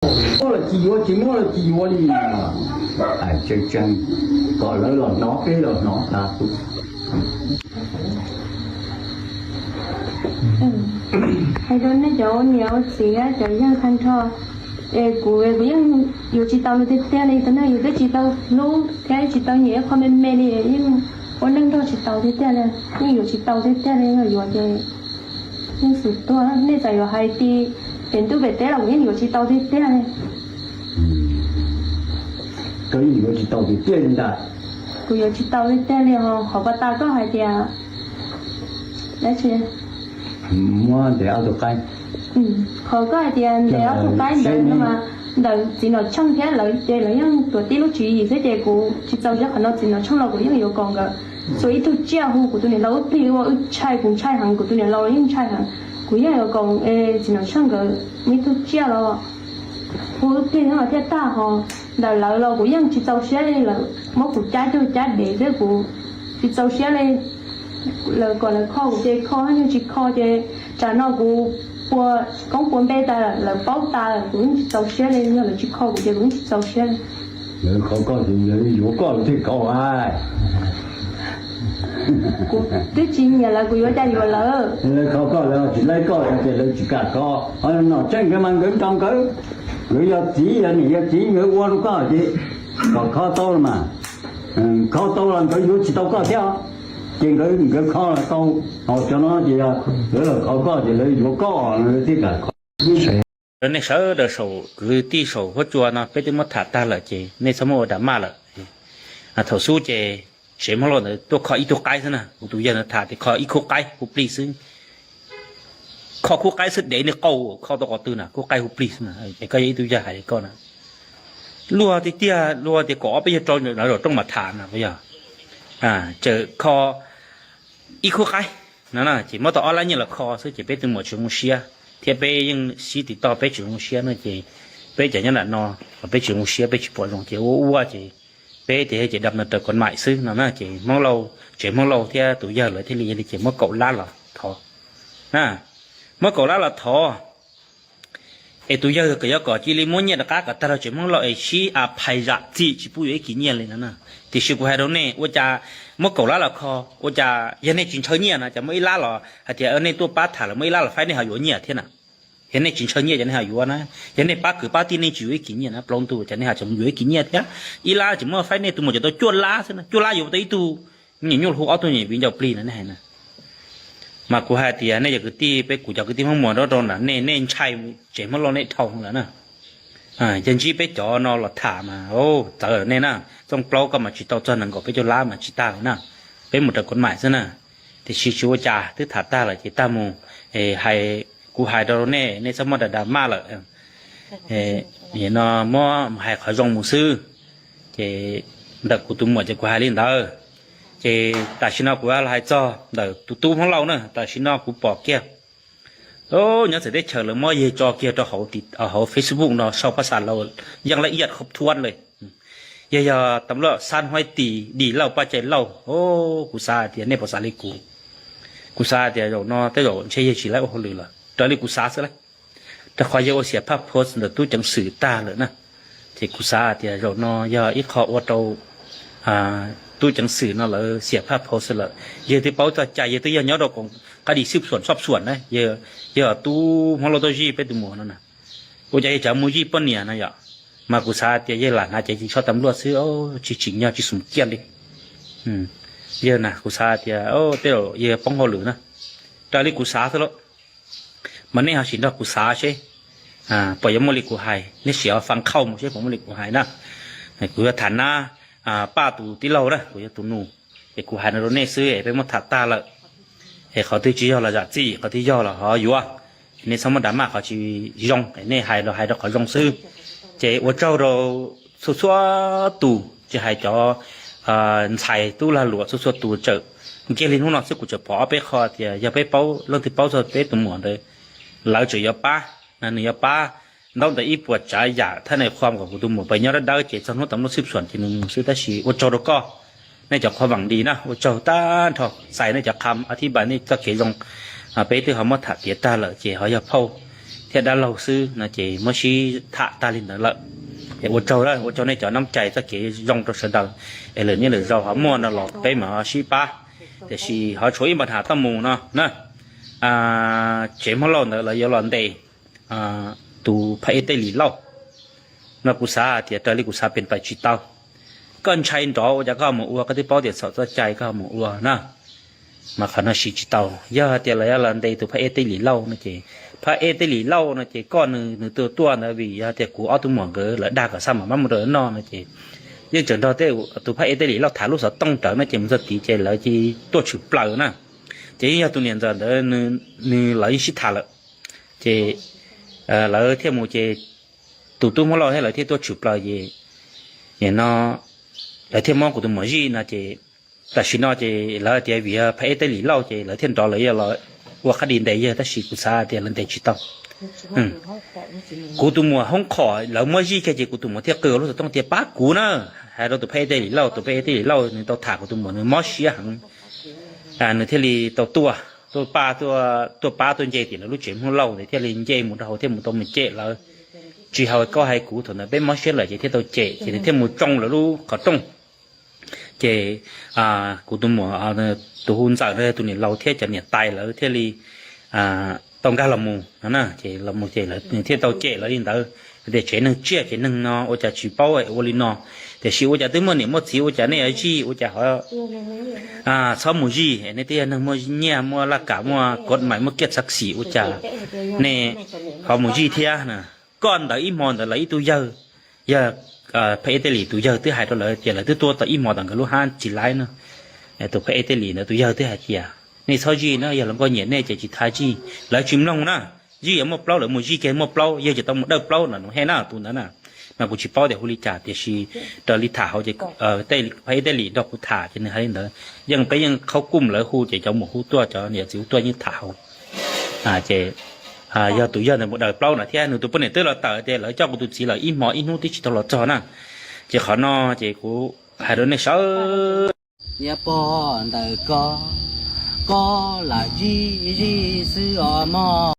Muab los tsis yuav, tsis muab los tsis yuav li. Hais tseeb tseeb, kom lawv los hnov peb los hnov tas. Hais rau nej cov ua niam ua txiv, cov yawg tag nrho, es kuv, kuv yeej yuav tsis tau nws tiag tiag li. Tus neeg yus twb tsis tau hlub thiab tsis tau nyiam ib qho me me li, yeej ua neej nrog tsis tau tiag tiag li, yeej yuav tsis tau tiag tiag li. Yuav ces yeej xum tuag, nej txawm yuav hais ti pem ntuj pem teb los kuv yeej yuav tsis tau tiag tiag li. Koj yeej yuav tsis tau tiag tiag li ntag. Kuv yuav tsis tau tiag tiag li os. Qhov pas tas koj hais tias dab tsi? Muab ntes ob tug qaib. Qhov koj hais tias ntes ob tug qaib ntawd no mas ntawm txiv Nom Tsheej thiab lawv ces lawv yeej tuav tib lub tswv yim xwb ces kuv tsis txaus siab qhov no. Txiv Nom Tsheej los kuv yeej yuav kom nkawd txua ib tug tsiaj hu kuv tus niam laus wb plig ua wb ntshai, kuv ntshai heev, kuv tus niam laus los yeej ntshai heev. Kuv yeej yuav kom txiv Nom Tsheej nkawd muaj ib tug tsiaj los hu wb plig no thiaj tag. Ho ntawm lawv los kuv yeej tsis txaus siab li, lawv muab kuv cab cuag cab dev xwb, kuv tsis txaus siab li. Lawv kom lawv kho kuv ces kho, yog tsis kho ces tsam no kuv pua koob pua npe tas lawv paub tas, kuv yeej tsis txaus siab li. Yog lawv tsis kho kuv ces kuv yeej tsis txaus siab li. Lawv kho koj ces lawv yuav koj lawv thiaj kho a. Kuv twb tsis nyiam lawv, kuv yuav cas yuav lawv. Lawv kho koj, lawv tsis laib koj ces lawv tsis kam kho. Ho Nom Tsheej nkawd mas nkawd nco nkawd, nkawd yog txiv yog niam yog txiv nkawd ua rau koj ces kom kho tau los mas, kho tau los nkawd yuav tsis tau koj thiab. Ces nkawd, nkawd kho los tau, ho cov no ces yog lawv los kho koj ces lawv yuav koj lawv thiaj kam kho. Nej sawv daws saum kwv tij saum huab cua no peb twb muab tham tag lawm ces nej txhob muab ua drama lawm. Thaum xub ces tsev Hmoob Lauj ntawd tuaj kho ib tug qaib xwb na, kuv tus yawg ntawd tham tias kho ib khub qaib hu plig xwb. Kho khub qaib xwb dev niag qau kho tau qhov twg na, khub qaib hu plig xwb na, es koj yog ib tug yawg hais li koj na. Luag tiag tiag, luag tias kom ob peb yawg rau lawv zaum rooj mas tham na, puas yog? Tseem kho ib khub qaib no ces muab tau ob lab nyiaj los kho xwb ces peb tus muam tsis zoo siab, thiab peb yeej sib tiv toj peb tsis zoo siab no ces peb cov nyob nram no los peb tsis zoo siab, peb tsis pom zoo ces ua ua ces peb tias ces dam no raws kov maim xwb no na ces Hmoob Lauj, tsev Hmoob Lauj thiab tus yawg lawv thiaj li, li ces muab kaum lab los thov na, muab kaum lab los thov. Es tus yawg kom yuav kom cia li muab nyiaj rov qab kom tag rau tsev Hmoob Lauj es sib a phais zam txim tsis pub yuav ib kis nyiaj li no na. Tiam sis kuv hais rau nej, ua cas muab kaum lab los kho, ua cas yog nej tsis ntshaw nyiaj no ces muab ib lab los hais tias nej tuaj pab tham lawm, muab ib lab los faib nej ho yuav nyiaj thiab na. Yog nej tsis ntshaw nyiaj ces nej ho yuav na. Yog nej pab kwv pab tij nej tsis yuav ib kis nyiaj na, plaub ntug ces nej ho tseem yuav ib kis nyiaj thiab. Ib lab ces muab faib nej tus muam cov tau cuaj lab xwb na, cuaj lab yuav tau ib tug me nyuam nyuj hu ob tug me nyuam viv ncaus plig na nej hais na. Mas kuv hais tias nej cov kwv tij, peb kuv cov kwv tij Hmoob Muas nyob rau nram nej, nej ntshai tsev Hmoob Lauj nej dhau lawm na. Yog ntsib peb cov no los tham mas txawv lawm nej na. Txooj plaub koj mas tsis tau txog nees nkaum peb caug lab mas tsis tag lawm na. Peb mus raws kov maim xwb na. Tiam sis tsis ua cas, twb tham tag lawm ces tag mus. Hais, kuv hais rau nej, nej txhob muab da da maj lawm. No muab hais qhov zoo mus xwb. Ces ntawm kuv tus muam ces kuv hais li ntawd. Ces tam sim no kuv los hais txog ntawm tus tub Hmoob Lauj na, tam sim no kuv pom kiag nyob txawv teb chaws lawv muab yawg tso kiag rau hauv Facebook no sau paj xas laus yeej laj iaj khub thuab li. Yog yog tam luaj xab huaib tis dim lauj paj cai lauj, kuv xav hais tias nej puas xav li kuv. Kuv xav hais tias zaum no tej zaum ntshe yawg tsis laib ua hauj lwm lawm raws li kuv xav xwb lauj. Rau qhov yawg ua xiam phaj post ntawm tub ceev xwm tag lawm na. Ces kuv xav hais tias zaum no yog ib qho ua rau tub ceev xwm no lawv xiam phaj post lawm. Yawg twb paub txoj cai, yawg twb yog nyob rau koom qab dis xwb xuam xob xuam na, yawg tub Hmoob Lauj tuaj zij peb tus muam no na. Ua cas yawg tseem mus zij poj niam no yom? Mas kuv xav tias yawg lam hnav cev tsis tshua tam luaj xwb, tsis tsim nyog tsis xum ciaj li. Yawg na kuv xav tias tej zaum yawg poob hauj lwm na. Raws li kuv xav xwb lauj. Mas nej ho sim nrog kuv xav seb puas yuav muaj li kuv hais, nej sim ho faj qhauj mus seb puas muaj li kuv hais na. Kuv yuav tham nab paj tus tij laug na, kuv yog tus nus. Es kuv hais no rau nej xwb es peb muab tham tag lawm. Es qhov twg tsis yog los zam txim, qhov twg yog los ho yuav. Nej txhob muab da maj qhov tsis zoo, nej hais los hais rau qhov zoo xwb. Ces ua tsaug rau txhua txhua tus, tsis hais cov ntxhais tub lag luam txhua txhua tus txawm nkiag li hnub no xwb kuv txawm pom ob peb qho tias yog peb paub, leej twg paub txog peb tus muam ntawd, lawv tseem yuav pab, nws yuav pab ntaub ntawv ib puas tsav yam thaj nais qhua kom kuv tus muam pais nyob dawb dawb ces txog hnub tam luaj xwb xuam ces nws mus xwb. Tab sis ua tsaug rau koj, nej cov qhuab vaam li na, ua tsaug tag nrho, txais nej cov qha a thib npas nej txoj kev zoo. Peb twb ho muab tham tiav tag lawm ces ho yog phauj, thiab dab laug xwb no ces muab sib tham tag li ntawd lawm. Es ua tsaug, ua tsaug nej cov nyob cais txoj kev zoo rau sawv daws, es lwm niaj lwm zaus ho muaj no los peb mam sib pab. Tiam sis ho tshuav ib npa has toj mus no na, tsev Hmoob Lauj ntawd lawv yuav los ntes tus phab ej Tej Lis Lauj no kuv xav hais tias raws li kuv xav pem pais tsis tau. Koj ntshai nrov ua cas koj ho mus ua, koj twb paub tias txhaum txoj cai koj ho mus ua na. Mas qhov no siv tsis tau. Yog hais tias lawv yuav los ntes tus phab ej Tej Lis Lauj no ces phab ej Tej Lis Lauj no ces koj nws nws tuaj tuaj ntawd vim yog tias kuv ob tug muam nkawd lawv dag kom xa mam mab mus rau noj no ces yeej tseem nrog tus phab ej Tej Lis Lauj tham lub xov tooj rawv no ces mus txog tid ces lawv cia li tuaj tshwm plaws na. Ces yeej yog tus niam ntxawm ntawd nws lawv yeej sib tham lawm ces lawv thiaj mus ces tus tub Hmoob Lauj thiab lawv thiaj tuaj tshwm plaws ces no lawv thiaj muab kuv tus muam zij no ces tam sim no ces lawv tias vim yog phab ej Tej Lis Lauj ces lawv thiaj nrov lawv yuav los ua qhab dis ntes yawg tab sis kuv xav tias lawv ntes tsis tau. Kuv tus muam hoob khom lawv muab zij kiag ces kuv tus muam thiaj qw ua lub xov tooj tias pab kuv na, hais rau tus phab ej Tej Lis Lauj. Tus phab ej Tej Lis Lauj nws tau tham kuv tus muam nws mob siab heev. Nws thiaj li tau tuaj, tuaj pab, tuaj pab tuaj nce tim lawv lub tsev Hmoob Lauj ntawd thiaj li nce mus rau hauv thiaj mus tau mus cem lawv. Tsis hais koj hais kuv, thaum ntawd peb mob siab lawm ces thiaj tau cem ces nws thiaj mus tsoo lawv lub qhov rooj. Ces kuv tus muam tus hu Ntxawm no tus niam laus thiab cov niam tais lawv thiaj li tau nkag los mus no na. Ces los mus ces nws thiaj tau cem lawv li ntawd tias tsev neeg tsiaj tsev neeg no ua cas tsis paub ua li no, tiam sis ua cas twb muaj niam muaj txiv ua cas nej yuav zij, ua cas ho txhob mus zij, nej twb yog neeg muaj nyiaj muaj laj kam muaj kod mais muaj kiaj txhav xim ua cas nej ho mus zij thiab na. Koj ntawd ib hmo ntawd lawv ib tug yawg, yog phab ej Tej Lis tus yawg twb hais rau lawv tias lawv twb tuaj tau ib hmo tom nkawd lub hab tsis laib na. Tus phab ej Tej Lis ntawd tus yawg twb hais tias nej txhob zij na, yog luag nkauj nyiam nej ces tsis tas zij, lawv tsis mloog na. Zij yuav muaj plaub lawv mus zij kiag muaj plaub, yawg ces tau mus dawj plaub no, nws hais na tus ntawd na. Mas kuv tsis paub tias hu li cas tiam sis raws li tham hauv ces phab ej Tej Lis nrog kuv tham ces nws hais li ntawd. Yeej peb yeej qhaub kuj lawv hu ces cov muam hu tuaj cov niam txiv hu tuaj yeej tham hauv. Ces yog tus yawg ntawd mus dawj plaub no thiab nws tus poj niam twb los tawm tias lawv coj kuv tus txiv lawm ib hmo ib hnub twb tsis tau los txog na. Ces qhov no ces kuv hais rau nej sawv daws. Niam pog ntawm ko, koj lam zij zij xwb os mog.